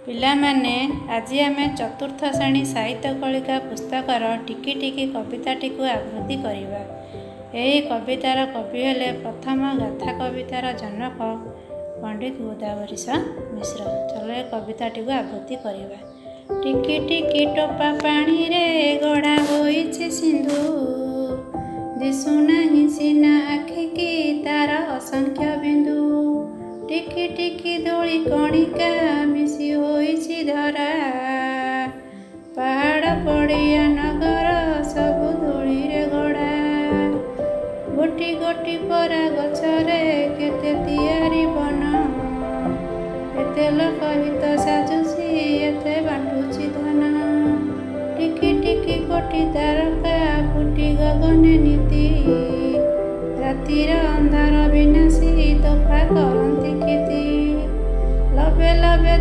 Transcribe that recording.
ପିଲାମାନେ, ଆଜି ଆମେ ଚତୁର୍ଥ ଶ୍ରେଣୀ ସାହିତ୍ୟ କଳିକା ପୁସ୍ତକର ଟିକି ଟିକି କବିତାଟିକୁ ଆବୃତ୍ତି କରିବା। ଏହି କବିତାର କବି ହେଲେ ପ୍ରଥମ ଗାଥା କବିତାର ଜନକ ପଣ୍ଡିତ ଗୋଦାବରୀଶ ମିଶ୍ର। ଚାଲ, ଏ କବିତାଟିକୁ ଆବୃତ୍ତି କରିବା। ଟିକି ଟିକି ଟୋପା ପାଣିରେ ଗଢ଼ା ହୋଇଛି ସିନ୍ଧୁ, ଦିଶୁନାହିଁ ସିନା ଆଖିକି ତାର ଅସଂଖ୍ୟ ବିନ୍ଦୁ। ଟିକି ଟିକି ଧୂଳି କଣିକା ମିଶି ହୋଇଛି ଧରା, ପାହାଡ଼ ପଡ଼ିଆ ନଗର ସବୁ ଧୂଳିରେ ଗଢ଼ା। ଗୋଟି ଗୋଟି ପରା ଗଛରେ କେତେ ତିଆରି ବନ, ଏତେ ଲୋକ ହିତ ସାଜୁଛି, ଏତେ ବାଣ୍ଟୁଛି ଧନ। ଟିକି ଟିକି କୋଟି ତାରକା ଫୁଟି ଗଗନେ ନିତି, ରାତିର ଅନ୍ଧାର ବିନାଶୀ ତୋଫା କରନ୍ତି କ୍ଷତି। ଲବେ ଲବେ